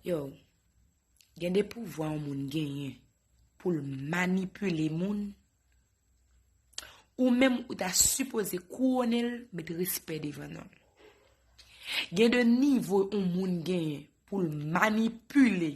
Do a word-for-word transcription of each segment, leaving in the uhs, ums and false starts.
Yo, gen de pouvwa yon moun genyen pou l manipile moun, ou menm ou ta sipoze kouwone l, met respè devan non l. Gen de nivo yon moun genyen pou l manipile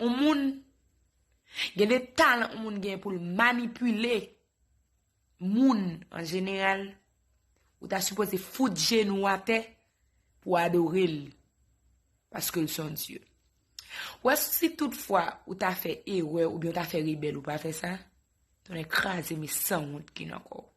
yon moun, gen de talan yon moun genyen pou l manipile moun an jeneral, ou ta sipoze fout jenou atè pou adore l, paske l se yon dye. Ou wè, si toutfwa ou ta fè erè oubyen ou ta fè rebèl, ou pa fè sa, tonnè kraze, men sanwont ki nan kò w.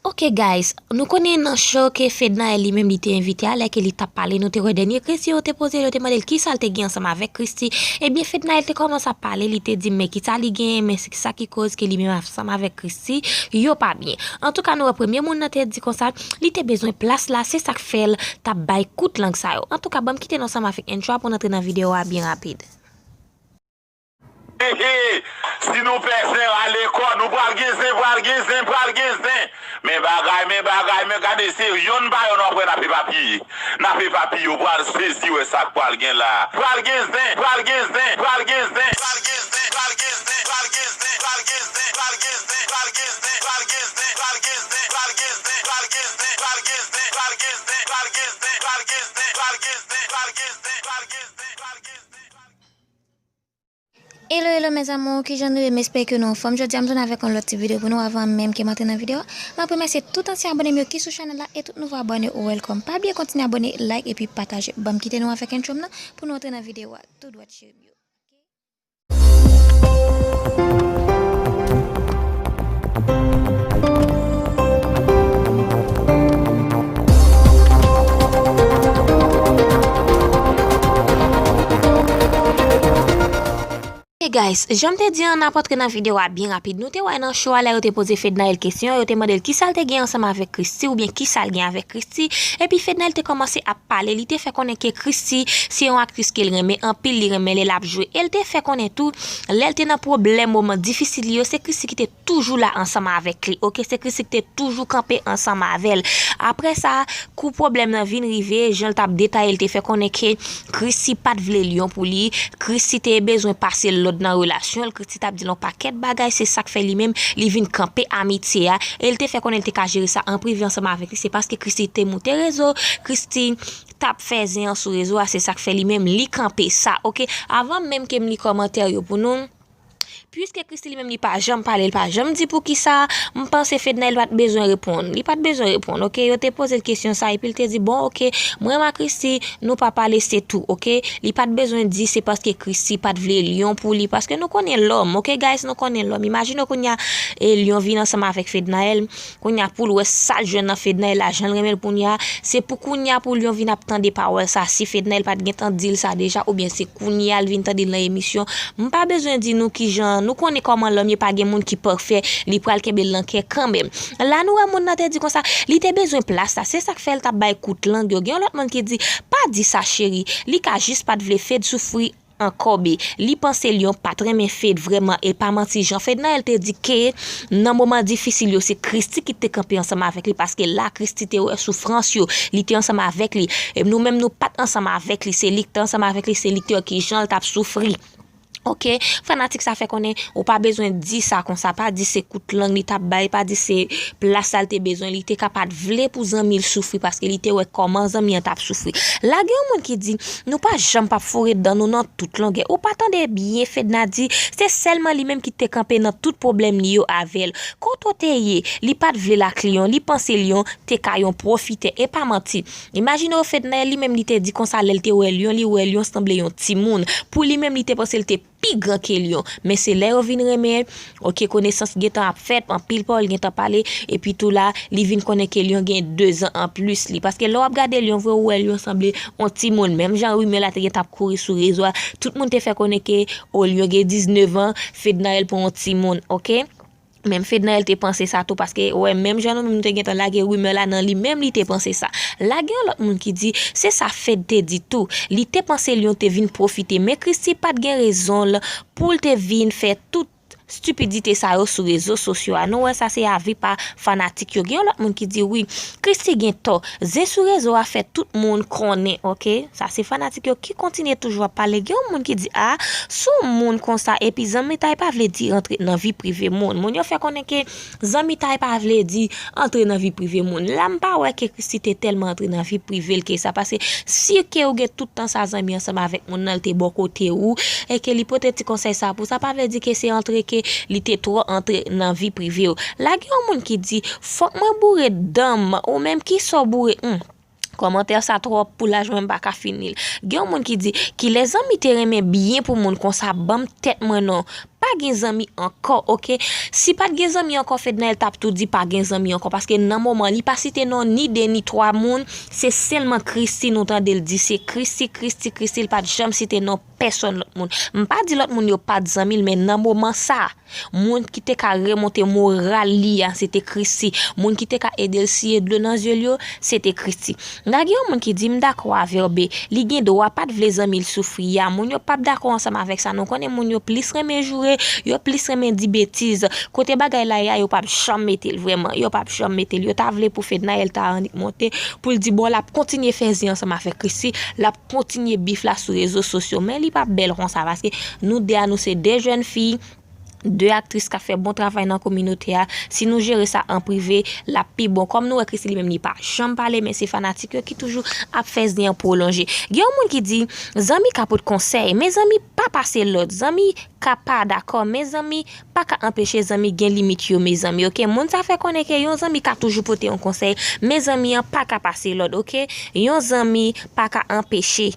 Ok guys, nou konnen nan show ke Fednaelle li menm li te envite a, lè ke li t ap pale, nou te wè dènye kesyon yo te poze l, yo te mande l kisa l te gen ansanm avèk Christie. Ebyen, Fednaelle te kòmanse ap pale, li te di men kisa li genyen, men se sa ki koz ke li menm ansanm avèk Christie, yo pa byen. Antouka, nou wè premye moun nan te di konsa, li te bezwen plas la, se sa k fè l t ap bay kout lang sa yo. Antouka, ban m kite nou ansanm avèk intro a pou n antre nan videyo a byen rapid. He, he, si nou pè zen, rale kò nou, pral gen zen, pral gen zen, pral gen zen. Men bagay, men bagay, men gade se yonn pa yonn w ap wè n ap epapiye. N ap epapiye, w pral sezi wè sa k pral gen la. Pral gen zen, pral gen zen, pral gen zen. Hello, hello, mes amours, kijan nou ye? M espere ke nou anfòm. Jodi a, m tounen avèk yon lòt ti videyo pou nou. Avan menm ke m antre nan videyo a, m ap remèsye tout ansyen abòne m yo ki sou chanèl la e tout nouvo abòne, welcome. Pa bliye kontinye abòne, like epi pataje. Ban m kite nou avèk intro m nan pou nou antre nan videyo a. Tout dwat, cheri m yo. Hey guys, jan m te di an, n ap antre nan videyo a byen rapid. Nou te wè nan show a, lè yo te poze Fednaelle kesyon, yo te mande l kisa l te gen ansanm avèk Christie oubyen kisa l gen avèk Christie. Epi Fednaelle te kòmanse ap pale, li te fè konnen ke Christie se yon aktris ke l renmen anpil, li renmen lè l ap jwe. E l te fè konnen tou, lè l te nan pwoblèm, moman difisil li yo, se Christie ki te toujou la ansanm avèk li, oke? Se Christie ki te toujou kanpe ansanm avè l. Apre sa, kou pwoblèm nan vin rive, jan l t ap detaye, l te fè konnen ke Christie pa t vle Lion pou li, Christie te bezwen pase l lòd nan relasyon l, Christie t ap di l yon pakèt bagay, se sa k fè li menm, li vin kanpe amitye a, e l te fè konnen l te ka jere sa an prive ansanm avèk li, se paske Christie te moute rezo, Christie t ap fè zen an sou rezo a, se sa k fè li menm, li kanpe sa, oke? Avan menm ke m li kòmantè yo pou nou, Piske Christie li menm li pa janm pale, li pa janm di poukisa, m panse Fednaelle pa t bezwen reponn. Li pa t bezwen reponn, oke? Yo te poze l kesyon sa, epi l te di, bon, oke, mwen renmen Christie, nou pa pale, se tou, oke? Li pa t bezwen di se paske Christie pa t vle Lion pou li, paske nou konnen lòm, oke, guys, nou konnen lòm. Imajine w kounye a, e Lion vin ansanm avèk Fednaelle, kounye a pou l wè sa l jwenn nan Fednaelle la, jan l renmen l kounye a, se pou kounye a pou Lion vin ap tande pawòl sa, si Fednaelle pa t gentan di l sa deja, oubyen se kounye a l vin tande l nan emisyon. M pa bezwen di nou kijan, nou konnen kòman lòm ye, pa gen moun ki pafè, li pral kenbe l nan kè kanmenm. La nou wè moun nan te di konsa, li te bezwen plas la, se sa k fè l t ap bay kout lang yo. Gen yon lòt moun ki di, pa di sa cheri, li ka jis pa t vle Fed soufri ankò, be, li panse Lion pa t renmen Fed vrèman, e pa manti, jan Fednaelle te di ke nan moman difisil yo, se Christie ki te kanpe ansanm avèk li, paske la Christie te wè soufrans yo, li te ansanm avèk li. E nou menm nou pa t ansanm avèk li, se li ki te ansanm avèk li, se li ki te wè kijan l t ap soufri. Oke, fanatik sa fè konnen ou pa bezwen di sa konsa, pa di se kout lang li t ap bay, pa di se plas la l te bezwen, li te ka pa t vle pou zanmi l soufri paske li te wè kòman zanmi an t ap soufri. La gen yon moun ki di, nou pa janm p ap foure dan nou nan tout longè. Ou pa tande byen Fedna di, se sèlman li menm ki te kanpe nan tout pwoblèm li yo avè l. Kote w te ye, li pa t vle l ak Lion, li panse Lion te ka yon pwofitè, e pa manti. Imajine w Fednaelle li menm li te di konsa lè l te wè Lion, li wè Lion sanble yon timoun. Pou li menm li te panse l te pi gran ke Lion. Men se lè yo vin renmen, oke, konesans gentan ap fèt, anpil pawòl gentan pale, epi tou la, li vin konnen ke Lion gen dezan anplis li. Paske lè w ap gade Lion vre, ou wè Lion sanble yon timoun. Menm jan rimè la te gentan ap kouri sou rezo a, tout moun te fè konnen ke, o, Lion gen diznèf an, Fednaelle pran yon timoun, oke? Menm Fednaelle te panse sa tou, paske, wè, menm jan nou menm nou te gentan lage rimè la nan li, menm li te panse sa. La gen yon lòt moun ki di, se sa Fed te di tou. Li te panse Lion te vin pwofite, men Christie pa t gen rezon l pou l te vin fè tout stipidite sa yo sou rezo sosyo a. Nou wè sa se avi pa fanatik yo. Gen yon lòt moun ki di wi, Christie gen tò. Zen sou rezo a fè tout moun konnen, oke? Sa se fanatik yo ki kontinye toujou ap pale. Gen yon moun ki di a, sou moun konsa epi zanmitay pa vle di antre nan vi prive moun. Moun yo fè konnen ke zanmitay pa vle di antre nan vi prive moun. La m pa wè ke Christie te tèlman antre nan vi prive l ke sa, paske si ke ou gen tout tan sa zanmi ansanm avèk moun nan, l te bò kote ou, e ke li pote ti konsèy sa pou sa, pa vle di ke se antre ke li te twò antre nan vi prive w. La gen yon moun ki di, fòk mwen boure dan m, ou menm kisa w boure? Hmm. Kòmantè sa twòp pou laj mwen m pa ka fini l. Gen yon moun ki di, kilè zanmi te renmen byen pou moun konsa, ban m tèt mwen non. Pa gen zanmi ankò, oke? Si pa t gen zanmi ankò, Fednaelle t ap tou di pa gen zanmi ankò, paske nan moman li pa site non ni de ni twa moun, se sèlman Christie nou tande l di se Christie, Christie, Christie, li pa t janm site non pèsòn lòt moun. M pa di lòt moun yo pa t zanmi l, men nan moman sa, moun ki te ka remonte moral li a, se te Christie. Moun ki te ka ede l siye dlo nan zye l yo, se te Christie. Nga gen yon moun ki di, m dakò avè w, be, li gen dwa pa t vle zanmi l soufri a. Moun yo p ap dakò ansanm avèk sa. Nou konnen moun yo plis renmen joure, yo plis renmen di betiz. Kote bagay la ye a, yo p ap janm mete l vrèman. Yo p ap janm mete l. Yo ta vle pou Fednaelle ta annik monte, pou l di, bon, l ap kontinye fè zen ansanm avèk Christie, l ap kontinye bif la sou rezo sosyo. Men li p ap bèl konsa, paske nou de a, nou se de jèn fi, de aktris k ap fè bon travay nan kominote a. Si nou jere sa an prive, l ap pi bon. Kòm nou wè Christie li menm li pa janm pale, men se fanatik yo ki toujou ap fè zen an pwolonje. Gen yon moun ki di, zanmi ka pot konsèy, men zanmi pa pase lòd. Zanmi ka pa dakò, men zanmi pa ka anpeche zanmi gen limit yo, mezanmi, oke? Moun sa fè konnen ke yon zanmi ka toujou pote yon konsèy, men zanmi an pa ka pase lòd, oke? Yon zanmi pa ka anpeche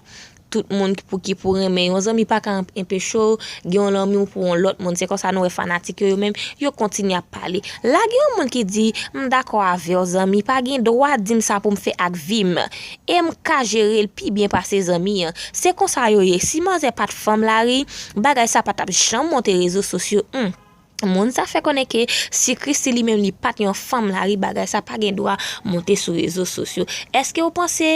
tout moun ki pou, ki pou renmen. Yon zanmi pa ka anpeche w gen yon lanmou pou yon lòt moun. Se konsa nou wè fanatik yo, yo menm, yo kontinye ap pale. La gen yon moun ki di, m dakò avè w, zanmi pa gen dwa di m sa pou m fè ak vi m. E m ka jere l pi byen pase zanmi an. Se konsa yo ye. Si manzè pa t fanm lari, bagay sa pa t ap janm monte rezo sosyo. Hmm. Moun sa fè konnen ke si Christie li menm li pa t yon fanm lari, bagay sa pa gen dwa monte sou rezo sosyo. Èske w panse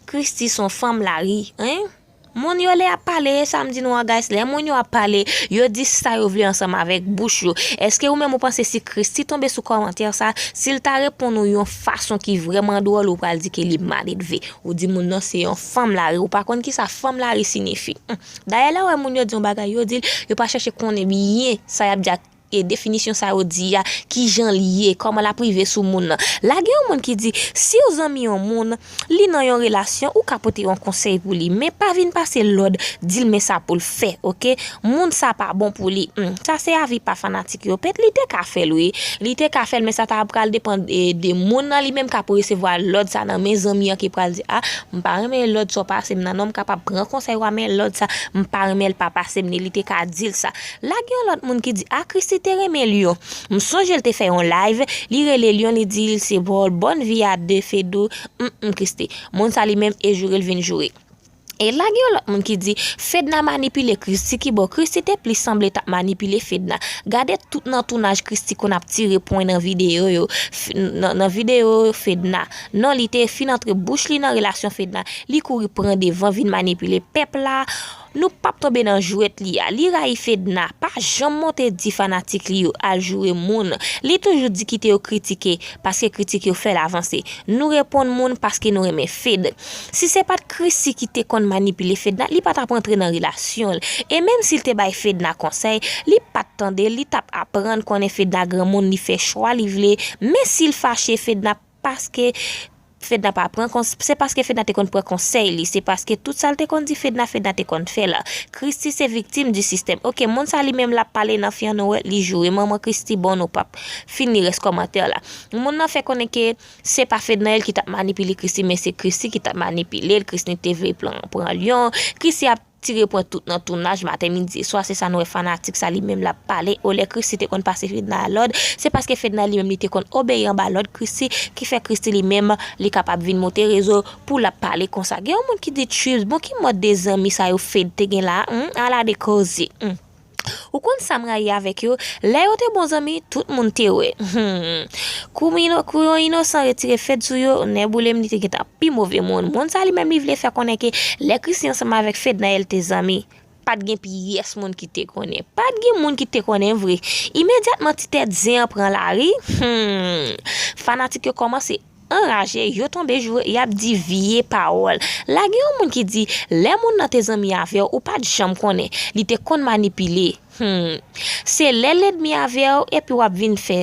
Christie s on fanm lari, en? Moun yo lè ap pale, sa m di nou an, guys, lè moun yo ap pale, yo di sa yo vle ansanm avèk bouch yo. Èske ou menm ou panse si Christie tonbe sou kòmantè sa, si l ta reponn ou yon fason ki vrèman dwòl, ou pral di ke li maledve? Ou di moun nan se yon fanm lari, ou pa konn kisa fanm lari siyifi. Hmm. Dayè lè w wè moun yo di yon bagay, yo di l, yo pa chèche konnen byen sa y ap di ak e definisyon sa yo di a, kijan l ye, kòman l ap rive sou moun nan. La gen yon moun ki di, si w zanmi yon moun, li nan yon relasyon, ou ka pote yon konsèy pou li, men pa vin pase lòd, di l men sa pou l fè, oke? Moun sa pa bon pou li. Hmm, sa se avi pa fanatik yo. Pèt li te ka fè l, wi. Li te ka fè l, men sa ta pral depann de, de moun nan li menm k ap resevwa lòd sa nan men zanmi an ki pral di, a, m pa renmen lòd sa w pase m nan, non, m kapab pran konsèy w a, men lòd sa, m pa renmen l pa pase m ni, li te ka di l sa. La gen yon lòt moun ki di, a, Christie te renmen lyon. M sonje l te fè yon live, li rele lyon, li di l se bò l bòn vi a de Fedou, mm, mm, Christie. Moun sa li menm e joure l vin joure. E la gen yon lòt moun ki di, Fedna manipile Christie, ki bò Christie te plis sanble t ap manipile Fedna. Gade tout nan tounaj Christie konn ap tire pwen nan videyo yo, f-, nan, nan videyo Fedna. Non, li te fin antre bouch li nan relasyon Fedna. Li kouri pran devan vin manipile pèp la. Nou p ap tonbe nan jwèt li a. Li rayi Fedna. Pa janm monte di fanatik li yo al joure moun. Li toujou di kite yo kritike, paske kritik yo fè l avanse. Nou reponn moun paske nou renmen Fed. Si se pa t Christie ki te konn manipile Fedna, li pa t ap rantre nan relasyon l. E menm si l te bay Fedna konsèy, li pa t tande l, li t ap aprann konnen Fedna granmoun, li fè chwa li vle. Men si l fache, Fedna paske Fedna pa pran kons-, se paske Fedna te konn pran konsèy li, se paske tout sa l te konn di Fedna, Fedna te konn fè l. Christie se viktim di sistèm. Oke, moun sa li menm l ap pale nan fyann nou wè, li joure manman Christie, bon nou p ap fini rès kòmantè la. Moun nan fè konnen ke se pa Fednaelle ki t ap manipile Christie, men se Christie ki t ap manipile l, Christie te vle pran, pran lyon, Christie ap tire pwen tout nan tounaj, maten, midi e swa, se sa nou wè fanatik sa li menm l ap pale. O lè Christie te konn pase Fedna lòd, se paske Fedna li menm li te konn obeyi anba lòd Christie, ki fè Christie li menm li kapab vin monte rezo pou l ap pale konsa. Gen yon moun ki di, Tchuips, bon ki mòd de zanmi sa yo Fed te gen la, hmm? Ala de koze, hmm. Ou konn sa m rayi avèk yo? Lè yo te bon zanmi, tout moun te wè. Hmm. Kou m ino-, kou yon inosan retire Fed sou yo, nèboulem li te gentan pi move moun. Moun sa li menm li vle fè konnen ke lè Christie ansanm avèk Fednaelle te zanmi, Pa t gen pyès moun ki te konnen. Pa t gen moun ki te konnen vre. Imedyatman ti tèt zen an pran lari, hmm, fanatik yo kòmanse anraje, yo tonbe joure, y ap di vye pawòl. La gen yon moun ki di, lè moun nan te zanmi avè w, ou pa t janm konnen. Li te konn manipile. Hmm. Se lè l ènmi avè w, epi w ap vin fè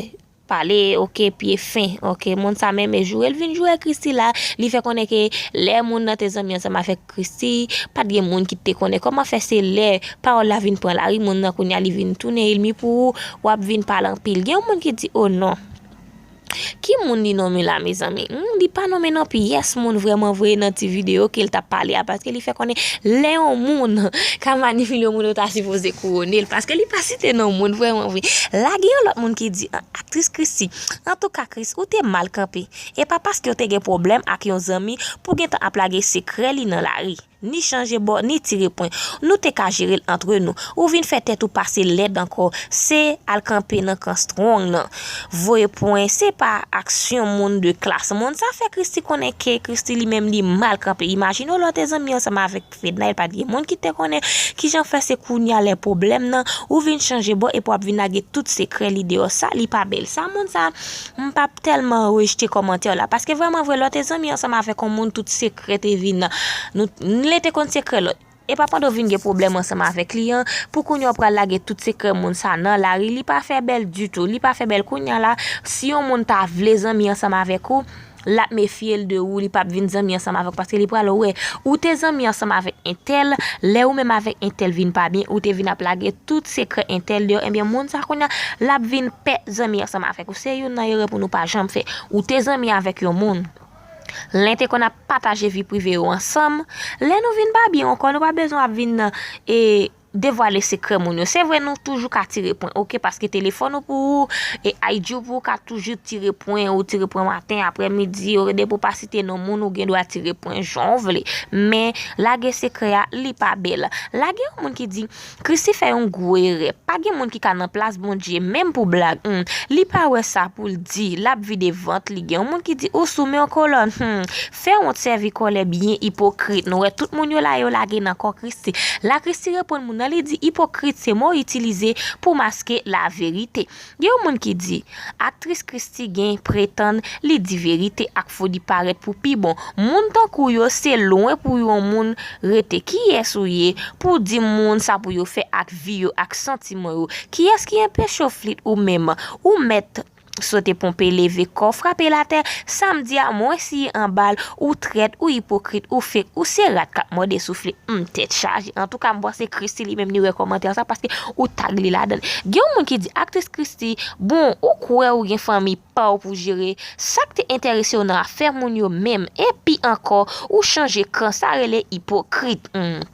pale, oke, pye fen, oke, moun sa menm e joure l vin joure Christie la, li fè konnen ke lè moun nan te zanmi ansanm avèk Christie, pa t gen moun ki te konnen. Kòman fè se lè pawòl la vin pran lari, moun nan kounye a li vin tounen ènmi pou ou, w ap vin pale anpil. Gen yon moun ki di, o non, ki moun li nonmen la, mezanmi? Hmm, li pa nonmen non pyès moun vrèman vre nan ti videyo ke l t ap pale a, paske li fè konnen lè yon moun ka manipile yon moun, yo ta sipoze kouwone l, paske li pa site non moun vrèman vre. La gen yon lòt moun ki di, aktris Christie, antouka Chris, ou te mal kanpe. E pa paske w te gen pwoblèm ak yon zanmi pou w gentan ap lage sekrè li nan lari, ni chanje bò, ni tire pwen. Nou te ka jere l antre nou. Ou vin fè tèt ou pase lèd ankò. Se al kanpe nan kan strong nan. Voye pwen, se pa aksyon moun de klas. Moun sa fè Christie konnen ke Christie li menm li mal kanpe. Imajine w lè w te zanmi ansanm avèk Fednaelle, pa t gen moun ki te konnen. Kijan fè se kounye a lè pwoblèm nan, ou vin chanje bò epi w ap vin lage tout sekrè li deyò? Sa, li pa bèl. Sa, moun sa, m p ap tèlman rejte kòmantè w la. Paske vrèman vre, lè w te zanmi ansanm avèk yon moun, tout sekrè te vin. Nou, li te konn sekrè lòt. E pa pandan w vin gen pwoblèm ansanm avèk li an, pou kounye a w pral lage tout sekrè moun sa nan lari, li pa fè bèl ditou, li pa fè bèl. Kounye a la, si yon moun ta vle zanmi ansanm avèk ou, l ap mefye l de ou, li p ap vin zanmi ansanm avèk ou, paske li pral wè ou te zanmi ansanm avèk entèl, lè ou menm avèk entèl vin pa byen, ou te vin ap lage tout sekrè entèl deyò, ebyen moun sa kounye a, l ap vin pè zanmi ansanm avèk ou. Se youn nan erè pou nou pa janm fè. Ou te zanmi avèk yon moun. Lè te konn ap pataje vi prive yo ansanm. Lè nou vin pa byen ankò, nou pa bezwen ap vin e, devwale sekrè moun yo. Se vre, nou toujou ka tire pwen, oke, paske telefòn ou pou ou, e I G ou pou ou, ka toujou tire pwen, ou tire pwen maten, aprè midi, ou depi w pa site non moun, ou gen dwa tire pwen jan w vle. Men, lage sekrè a, li pa bèl. La gen yon moun ki di, Christie fè yon gwo erè. Pa gen moun ki ka nan plas Bondye, menm pou blag. Hmm. Li pa wè sa pou l di, l ap vide vant li. Gen yon moun ki di, ou sou men yon kolòn. Hmm. Fè wont sèvi kòlè byen ipokrit. Nou wè tout moun yo la, yo lage nan kò Christie. La Christie reponn moun nan, li di, ipokrit se mo itilize pou maske laverite. Gen yon moun ki di, aktris Christie gen pretann li di verite ak foli parèt pou pi bon. Moun tankou yo, se lwen pou yon moun rete. Kiyès ou ye pou w di moun sa pou yo fè ak vi yo, ak santiman yo? Kiyès ki enpeche w flit ou menm? Ou mèt sote ponpe, leve kò w, frape l atè. Samdi a, mwen siye anba l, ou trèt, ou ipokrit, ou fake, ou se rat k ap mòde soufle. Hmm, tèt chaje. Antouka, m panse Christie li menm li wè kòmantè sa paske ou tag li ladan l. Gen yon moun ki di, aktris Christie, bon, ou kwè ou gen fanmi pa w pou jere, sa k te enterese w nan afè moun yo menm? Epi ankò, ou chanje kan, sa rele ipokrit. Hmm.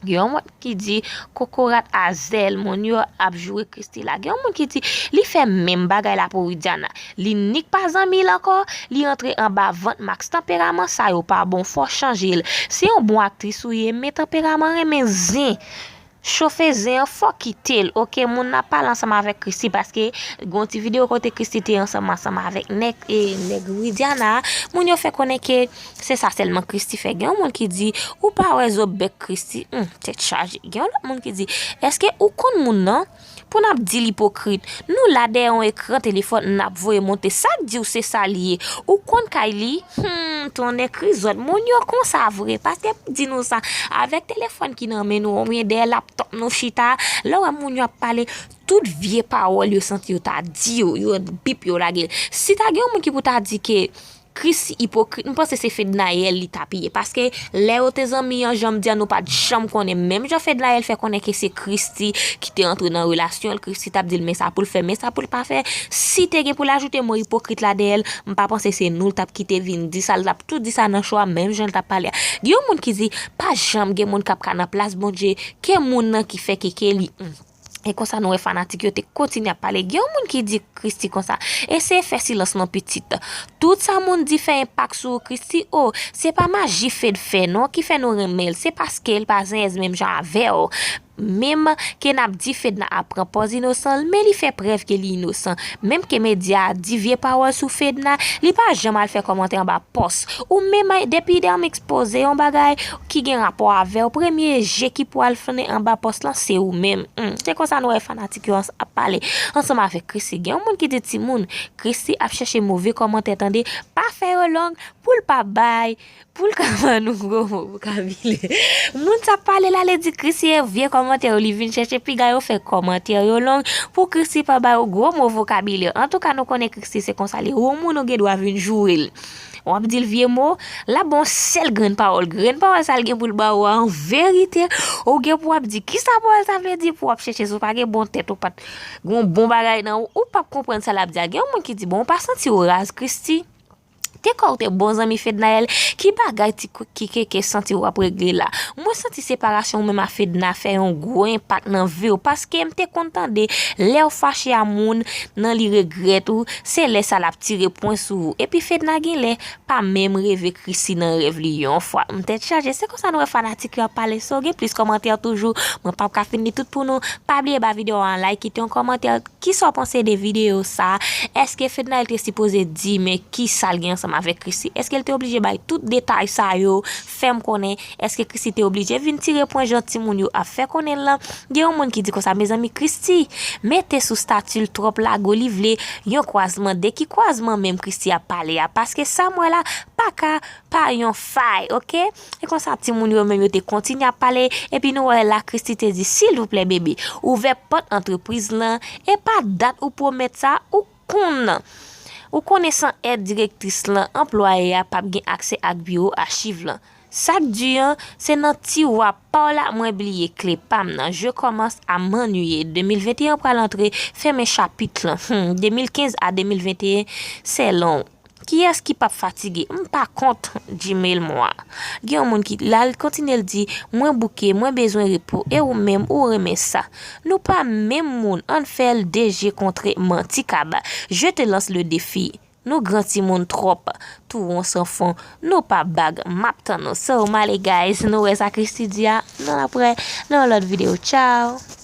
Gen yon moun ki di, kokorat a zèl, moun yo ap joure Christie la. Gen yon moun ki di, li fè menm bagay la pou Widiana. Li nik pa zanmi l ankò, li antre anba vant Max. Tanperaman sa yo pa bon, fò chanje l. Se yon bon aktris ou ye, men tanperaman renmen zen. Chofe zen an, fò kite l, oke? Moun nan pale ansanm avèk Christie, paske gen yon ti videyo kote Christie te ansanm, ansanm avèk nèg, e, nèg Widiana a. Moun yo fè konnen ke se sa sèlman Christie fè. Gen yon moun ki di, ou pa wè zo bèk Christie? Hmm, tèt chaje. Gen yon lòt moun ki di, èske ou konn moun nan? Pou n ap di l ipokrit, nou la dèyè yon ekran telefòn, n ap voye monte. Sa k di w se sa l ye? Ou konn kay li? Hmm, tonnè krizòt, moun yo konsa vre, paske m di nou sa, avèk telefòn ki nan men nou, oubyen dèyè laptòp nou chita, lè w wè moun yo ap pale, tout vye pawòl yo santi yo ta di yo, yo bip yo lage l. Si ta gen yon moun ki pou ta di ke Christie ipokrit, m panse se Fednaelle li t ap ye, paske lè yo te zanmi an, jan m di a, nou pa t janm konnen, menm jan Fednaelle fè konnen ke se Christie ki te antre nan relasyon l, Christie t ap di l men sa pou l fè, men sa pou l pa fè. Si te gen pou l ajoute mo ipokrit la dèyè l, m pa panse se nou l t ap kite vin di sa, l t ap tou di sa nan cho a, menm jan l t ap pale a. Gen yon moun ki di, pa janm gen moun k ap ka nan plas Bondye ke moun nan ki fè keke li. Hmm. E konsa nou wè fanatik yo te kontinye ap pale. Gen yon moun ki di Christie konsa, eseye fè silans non pitit. Tout sa moun di fè enpak sou ou Christie, o, se pa maji Fed fè non ki fè nou renmen l, se paske l pa zenyèz menm jan avè w. Menm ke n ap di Fedna ap pran pòz inosan l, men li fè prèv ke li inosan. Menm ke medya a di vye pawòl sou Fedna, li pa janm al fè kòmantè anba pòs. Ou menm, depi Dèmix poze yon bagay ki gen rapò avè w, premye je ki pwal flennen anba pòs lan, se ou menm. Hmm, se konsa nou wè fanatik yo ap pale ansanm avèk Christie. Gen yon moun ki di timoun, Christie ap chèche move kòmantè tande, pa fè yo long pou l pa bay, pou l ka ban nou gwo mo vokabile. Moun sa pale la, li di Christie e vye kòmantè yo, li vin chèche piga yo fè kòmantè yo long pou Christie pa ba yo gwo mo vokabile. Antouka, nou konnen Christie se konsa li. Ou moun ou gen dwa vin joure l. W ap di l vye mo, l ap ba w sèl grenn pawòl. Grenn pawòl sa l gen pou l ba ou a, an verite, ou gen pou w ap di, "Kisa pawòl sa vle di?" Pou w ap chèche, si w pa gen bon tèt, ou pa t gen yon bon bagay nan ou, ou p ap konprann sa l ap di a. Gen yon moun ki di, "Bon, ou pa santi w raz, Christie? Te kwè w te bon zanmi Fednaelle, ki bagay ti kou-, ki keke santi w ap regle la? Mwen santi separasyon ou menm a Fedna fè yon gwo enpak nan vi w, paske m te konn tande lè w fache a moun nan li regrèt ou, se lè sa l ap tire pwen sou ou. Epi Fedna genlè pa menm reve Christie nan rèv li yon fwa." M tèt chaje, se konsa nou wè fanatik yo ap pale. So, gen plis kòmantè toujou, mwen p ap ka fin li tout pou nou. Pa bliye ba videyo a yon like, kite yon kòmantè. Kisa w panse de videyo sa? Èske Fednaelle te sipoze di men kisa l gen ansanm avèk Christie? Èske l te oblije bay tout detay sa yo? Fè m konnen, èske Christie te oblije vin tire pwen jan timoun yo ap fè konnen l lan? Gen yon moun ki di konsa, "Mezanmi, Christie mete sou stati l twòp lago li vle yon kwazman." De ki kwazman menm Christie ap pale a? Paske sa m wè la pa ka pa yon fay, oke? E konsa, timoun yo menm yo te kontinye ap pale, epi nou wè la Christie te di, "Silvouplè, bebe, ouvè pòt antrepriz lan, e pa dat ou pwomèt sa, ou konn. Ou konnen san èd direktris lan, anplwaye a p ap gen aksè ak biwo achiv lan. Sa k di an, se nan tiwa pa w la mwen bliye kle pa m nan. Je commence à m'ennuyer. De mil venteyen pral antre, fèmen chapit lan. Hmm, de mil kenz a de mil venteyen, sèlon. Kiyès ki p ap fatige? M pa kont Gmail mwen." Gen yon moun ki la, l kontinye l di, "Mwen bouke, mwen bezwen repo, e ou menm, ou renmen sa? Nou pa menm moun, ann fè l de je kontre manti kaba. Je te lance le défi. Nou gran timoun twòp, tou won san fon, nou pa bag, m ap tann nou." So, m ale, guys, nou wè sa Christie di a, nou ap wè nan yon lòt videyo. Tchao!